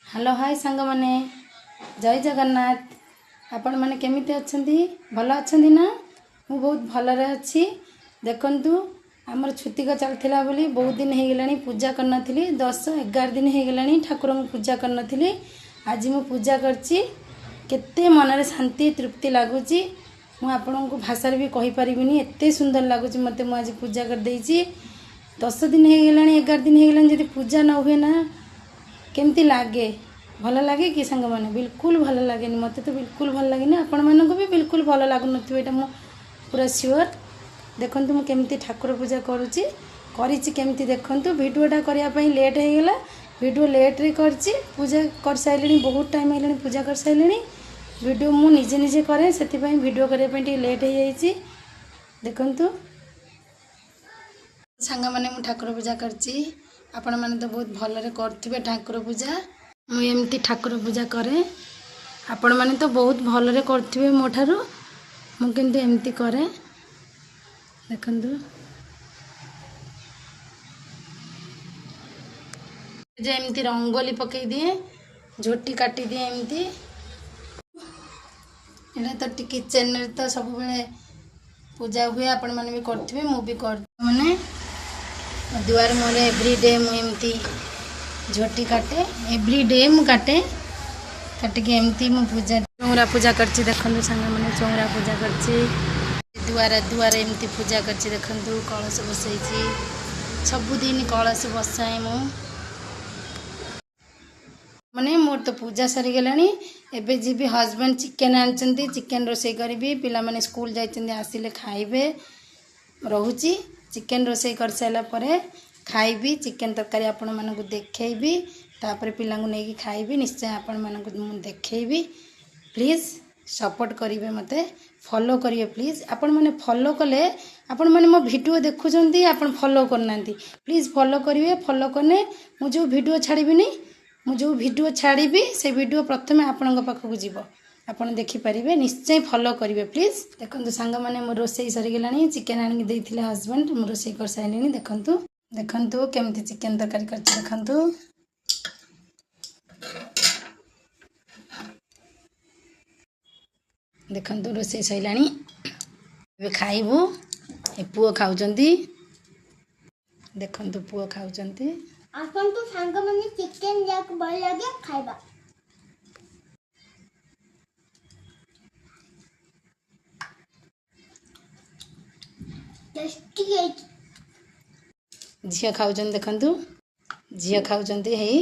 Hello hi ସାଙ୍ଗମାନେ, ଜୟ ଜଗନ୍ନାଥ। ଆପଣମାନେ କେମିତି ଅଛନ୍ତି? ଭଲ ଅଛନ୍ତି ନା? ମୁଁ ବହୁତ ଭଲରେ ଅଛି। ଦେଖନ୍ତୁ, ଆମର ଛୁତିକ ଚାଲିଥିଲା ବୋଲି ବହୁତ ଦିନ ହେଇଗଲାଣି ପୂଜା କରିନଥିଲି। 10-11 ଦିନ ହେଇଗଲାଣି ଠାକୁରଙ୍କୁ ପୂଜା କରିନଥିଲି। ଆଜି ମୁଁ ପୂଜା କରିଛି। କେତେ ମନରେ ଶାନ୍ତି ତୃପ୍ତି ଲାଗୁଛି, ମୁଁ ଆପଣଙ୍କୁ ଭାଷାରେ ବି କହିପାରିବିନି। ଏତେ ସୁନ୍ଦର ଲାଗୁଛି ମୋତେ। ମୁଁ ଆଜି ପୂଜା କରିଦେଇଛି। 10 ଦିନ ହେଇଗଲାଣି, 11 ଦିନ ହେଇଗଲାଣି। ଯଦି ପୂଜା ନ ହୁଏ ନା, କେମିତି ଲାଗେ? ଭଲ ଲାଗେ କି ସାଙ୍ଗମାନେ? ବିଲକୁଲ ଭଲ ଲାଗେନି। ମୋତେ ତ ବିଲକୁଲ ଭଲ ଲାଗେନି, ଆପଣମାନଙ୍କୁ ବି ବିଲକୁଲ ଭଲ ଲାଗୁନଥିବ, ଏଇଟା ମୁଁ ପୁରା ସିଓର। ଦେଖନ୍ତୁ, ମୁଁ କେମିତି ଠାକୁର ପୂଜା କରୁଛି, କରିଛି କେମିତି ଦେଖନ୍ତୁ। ଭିଡ଼ିଓଟା କରିବା ପାଇଁ ଲେଟ୍ ହେଇଗଲା। ଭିଡ଼ିଓ ଲେଟ୍ରେ କରିଛି। ପୂଜା କରିସାରିଲିଣି, ବହୁତ ଟାଇମ୍ ହେଲାଣି ପୂଜା କରିସାରିଲିଣି। ଭିଡ଼ିଓ ମୁଁ ନିଜେ ନିଜେ କରେ, ସେଥିପାଇଁ ଭିଡ଼ିଓ କରିବା ପାଇଁ ଟିକେ ଲେଟ୍ ହେଇଯାଇଛି। ଦେଖନ୍ତୁ ସାଙ୍ଗମାନେ, ମୁଁ ଠାକୁର ପୂଜା କରିଛି। ଆପଣମାନେ ତ ବହୁତ ଭଲରେ କରୁଥିବେ ଠାକୁର ପୂଜା। ମୁଁ ଏମିତି ଠାକୁର ପୂଜା କରେ। ଆପଣମାନେ ତ ବହୁତ ଭଲରେ କରୁଥିବେ ମୋ ଠାରୁ। ମୁଁ କିନ୍ତୁ ଏମିତି କରେ। ଦେଖନ୍ତୁ ଯେ ଏମିତି ରଙ୍ଗୋଲି ପକେଇ ଦିଏ, ଝୋଟି କାଟିଦିଏ ଏମିତି। ଏଇଟା ତ କିଚେନରେ ତ ସବୁବେଳେ ପୂଜା ହୁଏ। ଆପଣମାନେ ବି କରୁଥିବେ, ମୁଁ ବି କରୁ। ମାନେ ଦୁଆର ମୁହଁରେ ଏଭ୍ରି ଡେ ମୁଁ ଏମିତି ଝୋଟି କାଟେ। ଏଭ୍ରି ଡେ ମୁଁ କାଟେ। କାଟିକି ଏମିତି ମୁଁ ପୂଜା, ଚଉରା ପୂଜା କରିଛି। ଦେଖନ୍ତୁ ସାଙ୍ଗମାନେ, ଚଉରା ପୂଜା କରିଛି। ଦୁଆର ଦୁଆର ଏମିତି ପୂଜା କରିଛି। ଦେଖନ୍ତୁ, କଳସ ବସେଇଛି। ସବୁଦିନ କଳସ ବସାଏ ମୁଁ। ମାନେ ମୋର ତ ପୂଜା ସରିଗଲାଣି। ଏବେ ଯିବି, ହଜବେଣ୍ଡ ଚିକେନ୍ ଆଣିଛନ୍ତି, ଚିକେନ୍ ରୋଷେଇ କରିବି। ପିଲାମାନେ ସ୍କୁଲ ଯାଇଛନ୍ତି, ଆସିଲେ ଖାଇବେ। ରହୁଛି। ଚିକେନ୍ ରୋଷେଇ କରିସାରିଲା ପରେ ଖାଇବି। ଚିକେନ୍ ତରକାରୀ ଆପଣମାନଙ୍କୁ ଦେଖେଇବି। ତାପରେ ପିଲାଙ୍କୁ ନେଇକି ଖାଇବି। ନିଶ୍ଚୟ ଆପଣମାନଙ୍କୁ ମୁଁ ଦେଖେଇବି। ପ୍ଲିଜ୍ ସପୋର୍ଟ କରିବେ ମୋତେ, ଫଲୋ କରିବେ ପ୍ଲିଜ୍। ଆପଣମାନେ ଫଲୋ କଲେ, ଆପଣମାନେ ମୋ ଭିଡ଼ିଓ ଦେଖୁଛନ୍ତି, ଆପଣ ଫଲୋ କରୁନାହାନ୍ତି। ପ୍ଲିଜ୍ ଫଲୋ କରିବେ। ଫଲୋ କଲେ ମୁଁ ଯେଉଁ ଭିଡ଼ିଓ ଛାଡ଼ିବିନି, ମୁଁ ଯେଉଁ ଭିଡ଼ିଓ ଛାଡ଼ିବି, ସେ ଭିଡ଼ିଓ ପ୍ରଥମେ ଆପଣଙ୍କ ପାଖକୁ ଯିବ, ଆପଣ ଦେଖିପାରିବେ। ନିଶ୍ଚୟ ଫଲୋ କରିବେ ପ୍ଲିଜ୍। ଦେଖନ୍ତୁ ସାଙ୍ଗମାନେ, ମୋ ରୋଷେଇ ସରିଗଲାଣି। ଚିକେନ୍ ଆଣିକି ଦେଇଥିଲେ ହଜବେଣ୍ଡ। ମୁଁ ରୋଷେଇ କରିସାରିଲିଣି। ଦେଖନ୍ତୁ, ଦେଖନ୍ତୁ କେମିତି ଚିକେନ୍ ତରକାରୀ କରିଛି। ଦେଖନ୍ତୁ, ଦେଖନ୍ତୁ, ରୋଷେଇ ସରିଲାଣି। ଏବେ ଖାଇବୁ। ଏ ପୁଅ ଖାଉଛନ୍ତି। ଦେଖନ୍ତୁ, ପୁଅ ଖାଉଛନ୍ତି। ଆସନ୍ତୁ ସାଙ୍ଗମାନେ, ଚିକେନ ଯାହାକୁ ଭଲ ଲାଗେ ଖାଇବା। ଟେଷ୍ଟି ହେଇଛି। ଝିଅ ଖାଉଛନ୍ତି। ଦେଖନ୍ତୁ, ଝିଅ ଖାଉଛନ୍ତି। ହେଇ